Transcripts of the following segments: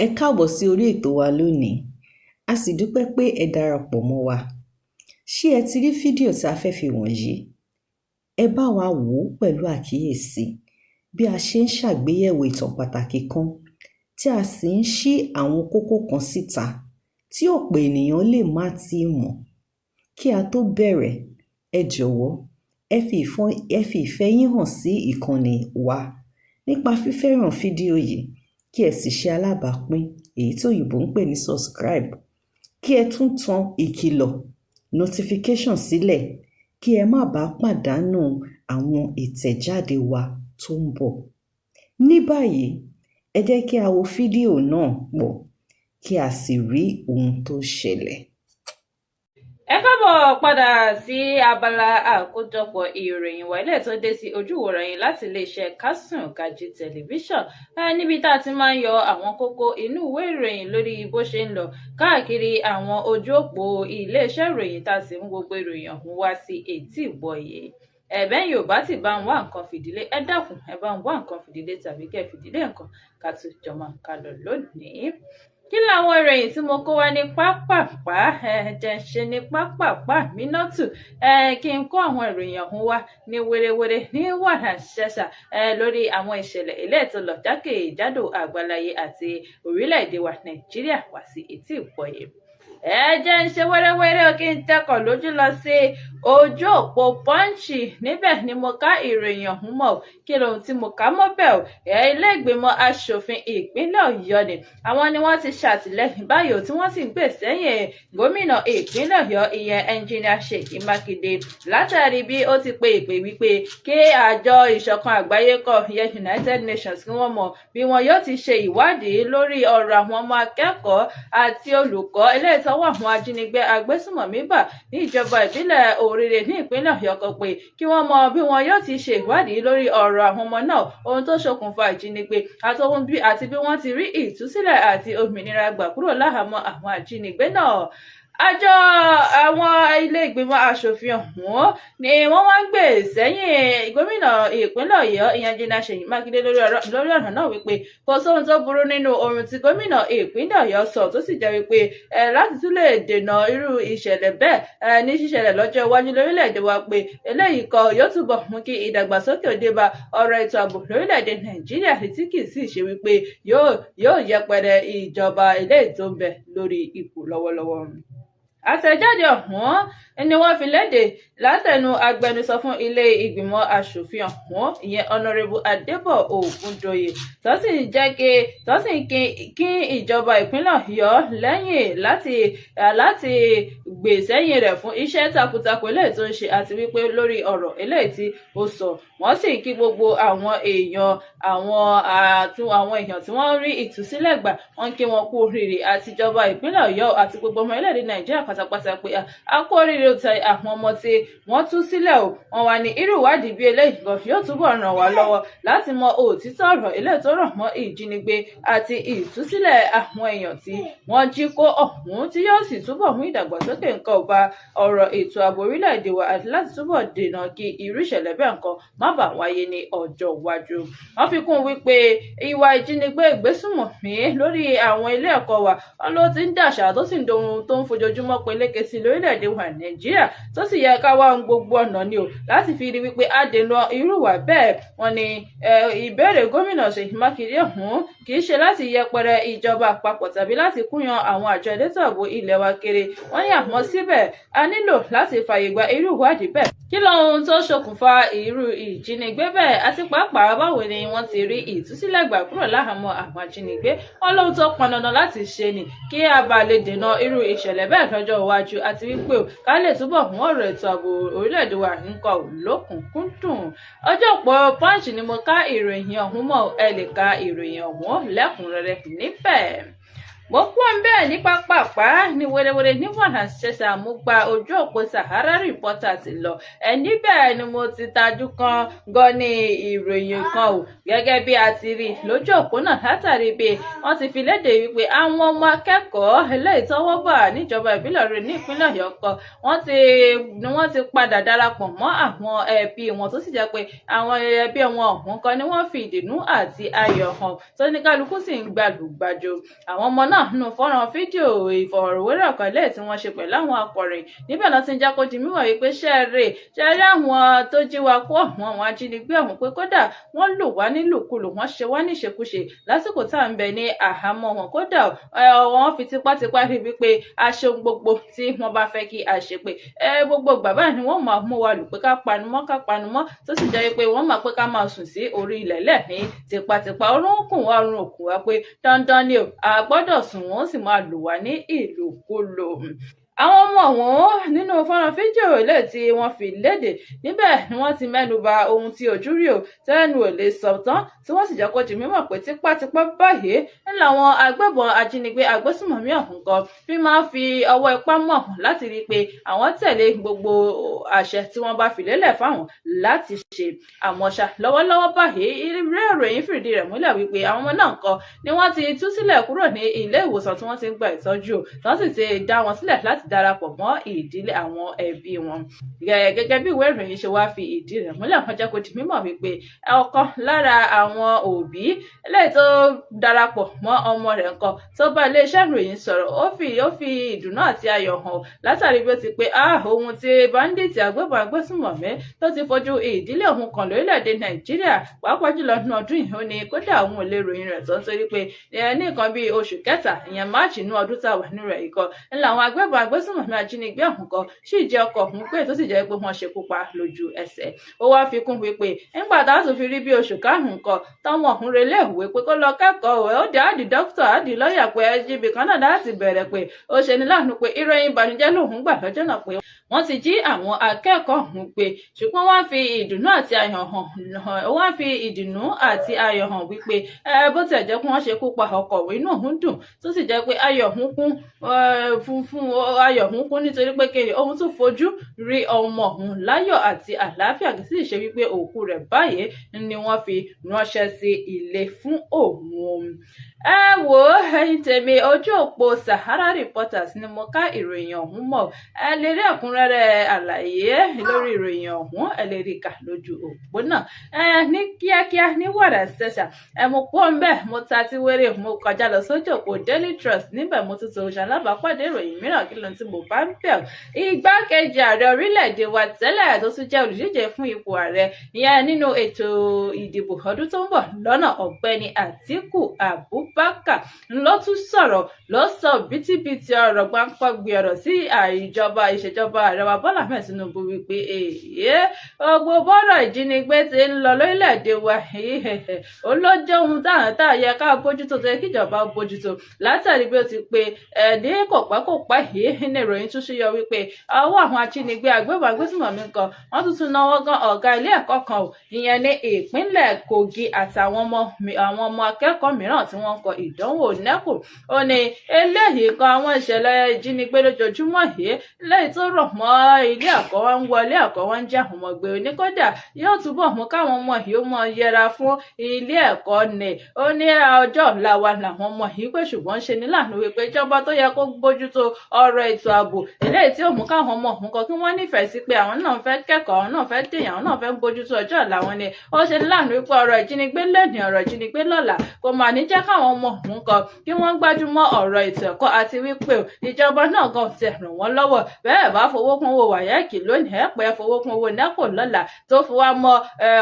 Ẹ káàbọ̀ sí orí ètò wa lónìí, a sì dúpẹ́ pé ẹ darapọ̀ mọ́ wa. Ṣé ẹ ti rí fídíò tí a fẹ́ fi wọ̀nyí? Ẹ bá wa wò ó pẹ̀lú àkíyèsí bí a ṣe ń ṣàgbéyẹ̀wò ìtàn pàtàkì kan, tí a sì ń ṣí àwọn kókó kan síta tí ọ̀pọ̀ ènìyàn lè má tíì mọ̀. Kí a tó bẹ̀rẹ̀, ẹ jọ̀wọ́, ẹ fi ìfẹ́ yín hàn sí ìkànnì wa nípa fífẹ́ràn fídíò yìí, kí ẹ sì ṣe alábàápín, èyí tí òyìnbó ń pè ní subscribe, kí ẹ tún tan ìkìlọ̀ notification sílẹ̀ kí ẹ má bàa pàdánù àwọn ìtẹ̀jáde wa tó ń bọ̀. Ní báyìí, ẹ jẹ́ kí a wo fídíò náà pọ̀, kí a sì rí ohun tó ṣẹlẹ̀. Ẹ káàbọ̀ padà sí abala àkójọpọ̀ ìròyìn wa, eléyìí tó dé sí ojúwòran yín láti iléeṣẹ́ Kásùn Kájí Tẹlifíṣàn, níbi tá a ti máa ń yọ àwọn kókó inú ìwé ìròyìn lórí bó ṣe ń lọ káàkiri àwọn ojú òpó iléeṣẹ́ ìròyìn, tá a sì mú gbogbo ìròyìn ọ̀hún wá sí etí ìgbọ́ yìí. Ẹ̀bẹ́ yóò bá sì bá ń wá nǹkan fìdílé, ẹ dákun, ẹ bá ń wá nǹkan fìdílé tàbí kẹ́ fìdílé nǹkan ká tún jọ máa ká lọ lónìí. Kí làwọn ìròyìn tí mo kó wá ní pápápá? Ẹ jẹ́ ń ṣe ní pápápá mínátù, ẹ kí n kó àwọn ìròyìn ọ̀hún wá ní wérewére, ní wàrà ṣẹṣà, ẹ lórí àwọn ìṣẹ̀lẹ̀ eléyìí tó lọ jákèjádò àgbáláyé àti orílẹ̀-èdè wa Nàìjíríà wá sí etí ìgbọ́ yìí. Ẹ jẹ́ ń ṣe wẹ́rẹ́wẹ́rẹ́, kí n tẹkọ̀ lójú lọ sí ojú òpó Punch. Níbẹ̀ ni mo ká ìròyìn ọ̀hún mọ́. Kí lohun tí mo kà mọ́ bẹ́ẹ̀ o? Ilé ìgbìmọ̀ asòfin ìpínlẹ̀ Ọ̀yọ́ ni àwọn ni wọ́n ti ṣàtìlẹ́yìn báyìí, tí wọ́n sì ń gbè sẹ́yìn gómìnà ìpínlẹ̀ Ọ̀yọ́, ìyẹn Ẹnjìnìà Ṣèyí Mákindé, látàrí bí ó ti pe ìpè wípé kí àjọ ìṣọ̀kan àgbáyé kọ, ìyẹn United Nations, kí wọ́n mọ̀ bí wọn yóò ti ṣe ìwádìí lórí ọ̀rọ̀ àwọn ọmọ akẹ́kọ̀ọ́ àti olùkọ́ eléyìí tọ́wọ́ àwọn ajínigbé agbésùmọ̀mí bà ní ìjọba ìbílẹ̀ Oríire ní ìpínlẹ̀ Ọ̀yọ́ kan, pé kí wọ́n mọ bí wọn yóò ti ṣe ìwádìí lórí ọ̀rọ̀ àwọn ọmọ náà, ohun tó ṣokùnfà ìjínigbé àti bí wọ́n ti rí ìtúsílẹ̀ àti òmìnira gbà kúrò láhàámọ́ àwọn ajínigbé náà. Àjọ àwọn ilé ìgbìmọ̀ asòfin ọ̀hún ni wọ́n wá ń gbè sẹ́yìn gómìnà ìpínlẹ̀ Ọ̀yọ́, ìyẹn Ẹnjìnìà Ṣèyí Mákindé, lórí ọ̀rọ̀ náà, wípé kò sóhun tó burú nínú ohun tí gómìnà ìpínlẹ̀ Ọ̀yọ́ sọ, tó sì jẹ́ wípé ẹ láti tún lè dènà irú ìṣẹ̀lẹ̀ bẹ́ẹ̀ ẹ ní ṣíṣẹlẹ̀ lọ́jọ́ iwájú lórílẹ̀‐èdè wa, pé eléyìí kọ́ yóò túbọ̀ mú kí ìdàgbàsókè dé bá ọ̀rọ̀ ètò ààbò lórílẹ̀‐èdè Nàìjíríà, tí kì í sì ṣe wípé yóò yẹpẹrẹ ìjọba eléyìí tó ń bẹ lórí ipò lọ́wọ́lọ́wọ́. Àtẹ̀jáde ọ̀hún ni wọ́n fi léde látẹnu agbẹnusọ fún ilé ìgbìmọ̀ asòfin ọ̀hún, ìyẹn Honourable Adébọ̀ Ògúndòyè, tó sì ń jẹ́ kí tó sì ń kí ìjọba ìpínlẹ̀ Ọ̀yọ́ lẹ́yìn láti gbè sẹ́yìn rẹ̀ fún iṣẹ́ takuntakun eléyìí tó ń ṣe, àti wípé lórí ọ̀rọ̀ eléyìí tí ó sọ, wọ́n sì kí gbogbo àwọn èèyàn, àwọn àtún àwọn èèyàn tí wọ́n rí ìtúsílẹ̀ gbà, wọ́n kí wọn kú oríire, àtijọba ìpínlẹ̀ Ọ̀yọ́ àti gbogbo ọmọ orílẹ̀-èdè Nàìjíríà pátápátá, pé a kú oríire tẹ àwọn ọmọ tí wọ́n tú sílẹ̀ o. Wọ́n wá ní irú ìwádìí bí eléyìí gan yóò túbọ̀ ràn wá lọ́wọ́ láti mọ òtítọ́ ọ̀rọ̀ eléyìí tó rọ̀ mọ́ ìjínigbé àti ìtúsílẹ̀ àwọn èèyàn tí wọ́n jí kó ọ̀hún, tí yóò sì túbọ̀ mú ìdàgbàsókè nǹkan ọba ọ̀rọ̀ ètò ààbò orílẹ̀-èdè wa, àti láti túbọ̀ dènà kí irú ìṣẹ̀lẹ̀ bẹ́ẹ̀ nǹkan má bàa wáyé ní ọjọ́ iwájú. Wọ́n fi kún un wípé ìwà ìjínigbé, ìgbésùnmọ̀mí lórí àwọn ilé ẹ̀kọ́ wa, wọn ló ti ń dàṣà, tó sì ń dohun tó ń fojoojúmọ́ peléke sí lórílẹ̀-èdè wa Nàìjíríà, tó sì yẹ ká wá ohun gbogbo ọ̀nà ni o láti fi rí wípé a dènà irú ìwà bẹ́ẹ̀. Wọ́n ní ìbéèrè gómìnà Ṣèyí Mákindé ọ̀hún kì í ṣe láti yẹpẹrẹ ìjọba àpapọ̀ tàbí láti kúnyàn àwọn àjọ elétò ààbò ilẹ̀ wa kéré. Wọ́n ní àmọ́ síbẹ̀, a nílò láti fààyè gba irú ìwádìí bẹ́ẹ̀, kí lohun tó ṣokùnfà irú ìjínigbé bẹ́ẹ̀, àti pàápàá báwo ni wọ́n ti rí ìtúsílẹ̀ gbà kúrò láhàámọ́ àwọn ajínigbé. Wọ́n lóhun tó pọn dandan láti ṣe ni kí a bá lè dènà irú ìṣẹ̀lẹ̀ bẹ́ẹ̀ lọ́jọ́ iwájú, àti wípé ká lè túbọ̀ mú ọ̀rọ̀ ètò ààbò orílẹ̀-èdè wa nǹkan lókùnkúndùn. Ọjọ́ òpó Punch ni mo ká ìròyìn ọ̀hún mọ́. Ẹ lè ka ìròyìn ọ̀hún lẹ́kùnrẹ́rẹ́ níbẹ̀. Mo kú ń bẹ́ẹ̀ ní pápápá ní wérewère ní wàrà ṣẹṣà, mo gba ojú òpó Sahara Reporters lọ. Ẹ níbẹ̀ ni mo ti tajú kan gan ní ìròyìn kan o, gẹ́gẹ́ bí a ti rí lójú òpó náà, látàrí bí wọ́n ti fi léde wípé àwọn ọmọ akẹ́kọ̀ọ́ eléyìí tọ́wọ́ bà níjọba ìbílẹ̀ rẹ̀ ní ìpínlẹ̀ Ọ̀yọ́ kọ wọ́n ti ni wọ́n ti padà darapọ̀ mọ́ àwọn ẹbí wọn, tó sì jẹ́ pé àwọn ẹbí wọn ọ̀hún kan ni wọ́n fi ìdùnnú àti ayọ̀ hàn, tó ní kálukú sì ń gbàlùgbàjò àwọn ọmọ náà. Nínú fọ́nrán fídíò ìfọ̀rọ̀wérọ̀ kan lẹ́yìn tí wọ́n ṣe pẹ̀lú àwọn akọ̀ròyìn níbẹ̀ náà ti ń jẹ́ kó di mímọ̀ wípé ṣe rí àwọn tó jí wa kó ọ̀hún, àwọn ajínigbé ọ̀hún, pé kódà wọ́n lù wá nílùkulù, wọ́n ṣe wá níṣekúṣe lásìkò tá à ń bẹ ní àhámọ́ wọn. Kódà wọ́n fi tipátipá rí wípé a ṣe ohun gbogbo tí wọ́n bá fẹ́ kí a ṣe, pé gbogbo ìgbà báyìí ni wọ́n máa mú wa lù pé ká panumọ́, ká panumọ́, tó sì jẹ́ pé wọ́n máa pé ká máa sùn sí orí ilẹ̀ lẹ̀ ní tipátipá. Orun kùn wá, orun òkùn wá, pé dandan ni o, a gbọ́dọ̀ sùn, wọ́n sì máa lù wá ní ìlòkulò. Àwọn ọmọ ọ̀hún, nínú fọ́nrán fídíò eléyìí tí wọ́n fi léde níbẹ̀ ni wọ́n ti mẹ́nu ba ohun tí ojú rí o tẹ́nu ò lè sọ tán, tí wọ́n sì jẹ́ kó di mímọ̀ pé tipátipá báyìí ń làwọn agbébọn ajínigbé agbésùmọ̀mí ọ̀hún kan fi máa ń fi ọwọ́ ipá mọ̀ láti rí i pé àwọn tẹ̀lé gbogbo àṣẹ tí wọ́n bá fi lélẹ̀ fáwọn láti ṣe. Àmọ́ ṣá, lọ́wọ́lọ́wọ́ báyìí, ìwé ìròyìn fìdí rẹ̀ múlẹ̀ wípé àwọn ọmọ náà kọ́ ni wọ́n ti tú sílẹ̀ kúrò ní ilé ìwòsàn tí wọ́n ti ń gba ìtọ́jú, tí wọ́n sì ti dá wọn sílẹ̀ láti darapọ̀ mọ́ ìdílé àwọn ẹbí wọn. Gẹ́gẹ́ bí ìwé ìròyìn ṣe wá fi ìdí rẹ̀ múlẹ̀, wọ́n jẹ́ kó di mímọ̀ wípé ọ̀kan lára àwọn òbí eléyìí tó darapọ̀ mọ́ ọmọ rẹ̀ ńkọ́ tó bá iléeṣẹ́ ìròyìn sọ̀rọ̀, ó fi ìdùnnú àti ayọ̀ hàn látàrí bí ó ti pé ohun tí bandit, agbébọn agbésùnmọ̀mí tó ti fojú ìdílé òun kan lórílẹ̀‐èdè Nàìjíríà, pàápàá jùlọ nínú ọdún yìí. Ó ní kódà òun ò lè ròyìn rẹ̀ tó, nítorí pé ní nǹkan bíi oṣù kẹta, ìyẹn March, inú ọdún tá a wà nínú rẹ̀ yìí kọ́ ńlá àwọn agbébọn agbésùnmọ̀mí ajínigbé ọ̀hún kan sì jẹ́ ọkọ̀ ọ̀hún pé, tó sì jẹ́ pé wọ́n ṣekú pa lójú ẹsẹ̀. Ó wáá fi kún wípé nígbà tá a tún fi rí bí oṣù karùn-ún kan táwọn ọ̀hún relé ìwé pé kó lọ kẹ́kọ̀ọ́, ó dé àdì dókítà, àdì lọ́ọ̀yà, pé ẹjíbi kan náà láti bẹ̀rẹ̀, pé ó ṣe ní láàánú pé ìròyìn ìbànújẹ́ lòun gbà lọ́jọ́ náà pé wọ́n ti jí àwọn akẹ́kọ̀ọ́ ọ̀hún gbé. Ṣùgbọ́n wọ́n fi ìdùnnú àti ayọ̀ hàn wípé bó tiẹ̀ jẹ́ pé wọ́n ṣekú pa ọkọ̀, inú òun dùn, tó sì jẹ́ pé ayọ̀ òun kún fún ayọ̀ òun kún, nítorí pé kéde òun tún fojú rí ọmọ òun láyọ̀ àti àlàáfíà, kì í sì ṣe wípé òkú rẹ̀ báyìí ni wọ́n fi ránṣẹ́ sí ilé fún òun. Ẹ wò ó, ẹ̀yin tèmi, ojú òpó Sahara Reporters ni mo ká ìròyìn ọ̀hún mọ́. Ẹ lè rí ẹ̀kúnrẹ́rẹ́ àlàyé lórí ìròyìn ọ̀hún, ẹ lè rí kà lójú òpó náà. Ẹ ní kíákíá, ní wàrà ṣẹṣà, ẹ mo pọ́ ń bẹ̀, mo ta tí wéré, mo kọjá lọ sójú òpó Daily Trust. Níbẹ̀ mo tún ti ṣalábàápàdé ìròyìn mìíràn. Kí ló ń tí mo bá ń bẹ̀? Igbákejì ààrẹ orílẹ̀-èdè wa tẹ́lẹ̀, tó tún jẹ́ olùdíje fún ipò ààrẹ, ìyẹn nínú ètò ìdìbò ọdún tó ń bọ̀ lọ́nà, Ọ̀gbẹ́ni Àtíkù Abubakar, ló tún sọ̀rọ̀, ló sọ bítíbitì ọ̀rọ̀, gbáǹkọ́gbì ọ̀rọ̀ sí ìjọba ìṣèjọba ààrẹ wa Bọ́lá Ahmed Tinubu wípé èyí gbogbo bọ́rọ̀ ìjínigbé ti ń lọ lórílẹ̀‐èdè wa, ó ló jẹ́ ohun táwọn tá a yẹ ká bójútó, tó yẹ kíjọba bójútó, látàrí bí ó ti pé ní kò pẹ́ yìí ní ìròyìn tún ṣúyọ wípé ọwọ́ àwọn ajínigbé, agbébọn agbésùnmọ̀mí kan, wọ́n tún tún náwó gan ọ̀gá ilé ẹ̀kọ́ kan ò, ìyẹn ní ìpínlẹ̀ Kogi, àtàwọn ọmọ àwọn ọmọ akẹ́kọ̀ọ́ mìíràn tí wọ́n ń kọ ìdánwò NECO. Ó ní eléyìí kan àwọn ìṣẹ̀lẹ̀ ìjínigbé lójoojúmọ́ yìí lẹ́yìn tó rọ̀ mọ́ ilé ẹ̀kọ́, wọn ń wọlé ẹ̀kọ́, wọn ń jẹ́ àwọn ọmọ gbé, oníkódà yóò túbọ̀ mú káwọn ọmọ yìí ó mọ yẹra fún ilé ẹ̀kọ́ ni. Ó ní ọjọ́ ọ̀la wa làwọn ọmọ yìí pé, ṣùgbọ́n ṣe ní láàánú wípé ìjọba tó yẹ kó bójútó ọ̀rọ̀ ètò ààbò eléyìí tí ó mú káwọn ọmọ òun kan kí wọ́n nífẹ̀ẹ́ sí pé àwọn náà fẹ́ kẹ́kọ̀ọ́, àwọn náà fẹ́ dèèyàn, àwọn náà fẹ́ bójútó ọjọ́ ọ̀la wọn ni, ó ṣe ní láàánú wípé ọ̀rọ̀ ìjínigbé lónìí, ọ̀rọ̀ ìjínigbé lọ́la, kò mà ní jẹ́ káwọn ọmọ òun kan kí wọ́n gbájúmọ́ ọ̀rọ̀ ètò ẹ̀kọ́, àti wípé ìjọba náà gan ti ràn wọ́n lọ́wọ́. Bẹ́ẹ̀ bá fowó kún owó WAEC lónìí, ẹ̀ pẹ́ fowó kún owó NECO lọ́la, tó fi wá mọ́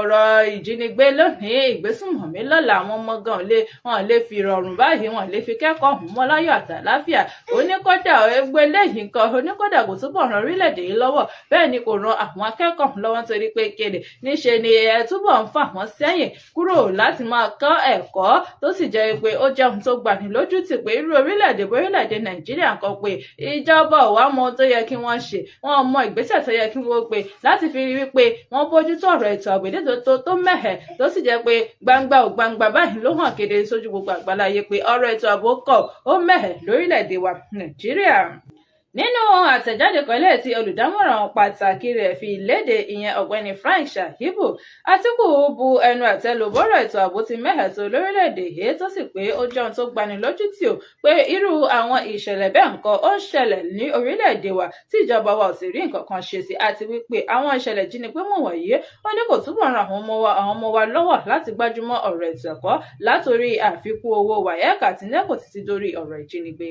ọ̀rọ̀ ìjínigbé lónìí, ìgbésùnmọ̀mí lọ́la, àwọn ọmọ gan lè wọn lè fi rọrùn báyìí, wọn lè fi kẹ́kọ̀ọ́ ọ̀hún mọ́ láyọ̀ àtàláfíà. Oníkódà ẹgbẹ́ eléyìí nǹkan, oníkódà kò túbọ̀ ran orílẹ̀-èdè yìí lọ́wọ́, bẹ́ẹ̀ ni kò ran àwọn akẹ́kọ̀ọ́ lọ́wọ́, nítorí pé kéde níṣe ni ẹ túbọ̀ ń fà wọ́n sẹ́yìn kúrò láti máa kọ́ ẹ̀kọ́, tó sì jẹ́ pé ó jẹ́ ohun tó gbani lójú tì pé irú orílẹ̀-èdè orílẹ̀-èdè Nàìjíríà kan, pé ìjọba ò wá mọ ohun tó yẹ kí wọ́n ṣe, wọ́n mọ ìgbésẹ̀ tó yẹ kí wọ́n gbé láti fi rí wípé wọ́n bójútó ọ̀rọ̀ ètò ààbò èdè tó mẹ́hẹ̀, tó sì jẹ́ pé gbangba ò gbangba báyìí ló hàn kedere sójú gbogbo àgbáláyé pé ọ̀rọ̀ ètò ààbò kọ̀ ó mẹ́hẹ̀ lórílẹ̀-èdè wa Nàìjíríà. Nínú àtẹ̀jáde kan eléyìí tí olùdámọ̀ràn pàtàkì rẹ̀ fi léde, ìyẹn Ọ̀gbẹ́ni Frank Shaibu, Àtìkù bu ẹnu àtẹ́ lu bọ́rọ̀ ètò ààbò ti mẹ́hẹ̀ tó lórílẹ̀‐èdè yìí, tó sì pé ó jẹ́ ohun tó gbani lójú tì ó pé irú àwọn ìṣẹ̀lẹ̀ bẹ́ẹ̀ nǹkan ó ń ṣẹlẹ̀ ní orílẹ̀-èdè wa tí ìjọba wa ò sì rí nǹkan kan ṣe sí, àti wípé àwọn ìṣẹ̀lẹ̀ ìjínigbé wọ̀nyí, ó ní kò túbọ̀ ran àwọn ọmọ wa lọ́wọ́ láti gbájúmọ́ ọ̀rọ̀ ètò ẹ̀kọ́, látòrí àfikún owó WAEC àti NECO títí dórí ọ̀rọ̀ ìjínigbé.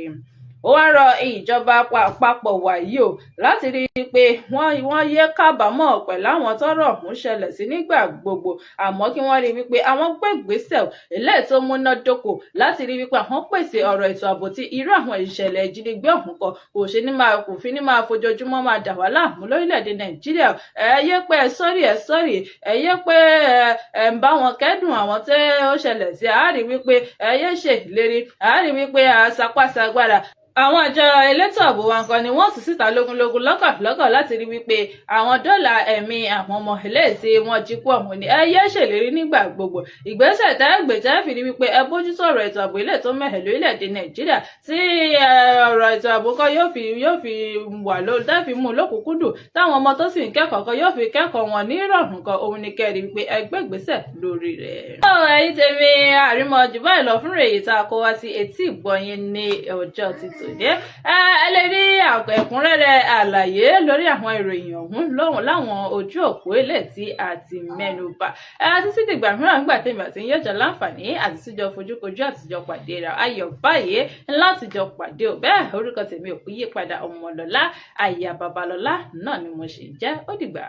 Ó wáá rọ ìjọba àpapọ̀ wàyí o láti rí i pé wọ́n yéé kábàámọ̀ pẹ̀lú àwọn tọ́rọ̀ ọ̀hún ṣẹlẹ̀ sí nígbà gbogbo, àmọ́ kí wọ́n rí i wípé àwọn gbé ìgbésẹ̀ eléyìí tó múnádóko láti rí i wípé àwọn pèsè ọ̀rọ̀ ètò ààbò tí irú àwọn ìṣẹ̀lẹ̀ ìjínigbé ọ̀hún kọ kò ṣe ní máa kò fi ní máa fojoojúmọ́ máa dà wá láàmú lórílẹ̀‐èdè Nàìjíríà. Ẹ yé pé ẹ sorry, ẹ sorry, ẹ yé pé ẹ ń bá wọn kẹ́dùn àwọn tẹ́ ó ṣẹlẹ̀ sí. Àárí wípé ẹ yé ṣe ìlérí, àárí wípé àṣàpàṣàgbára àwọn àjọ elétò ààbò wa nǹkan ni wọ́n tún síta lógúnlógún lọ́kànlọ́kàn láti rí wípé àwọn dóòlà ẹ̀mí àwọn ọmọ eléyìí tí wọ́n jí kó ọ̀hún ni. Ẹ yé ṣèlérí nígbà gbogbo. Ìgbésẹ̀ tẹ́ gbé tẹ́ fi rí wípé ẹ bójútó ọ̀rọ̀ ètò ààbò ilé tó mẹ́hẹ̀ lórílẹ̀‐èdè Nàìjíríà, tí ọ̀rọ̀ ètò ààbò kan yóò fi wà ló tẹ́ fi mú un lókùnkúndùn, táwọn ọmọ tó sì ń kẹ́kọ̀ọ́ kan yóò fi kẹ́kọ̀ọ́ wọn ní ìrọ̀rùn kan, òun ni kẹ́ rí wípé ẹ gbé ìgbésẹ̀ lórí rẹ̀. Ẹ̀yin tèmi, àrímọ jù báyìí lọ fún èyí tá a kó wá sí etí ìgbọ̀nyín ní ọjọ́ ti tòde. Ẹ lè rí ẹ̀kúnrẹ́rẹ́ àlàyé lórí àwọn ìròyìn ọ̀hún láwọn ojú òpó ilé tí a ti mẹ́nu bà. Títí dìgbà mìíràn, nígbà tèmi àti yín yóò jọ láǹfààní àti tíjọ fojúkojú àtijọ́ pàdé ra ayọ̀ báyìí láti jọ pàdé ò bẹ́ẹ̀, orúkọ tèmi ò kú yípadà, Ọmọlọ́lá àyà Babalọ́lá náà ni mo ṣì ń jẹ́. Ó dìgbà.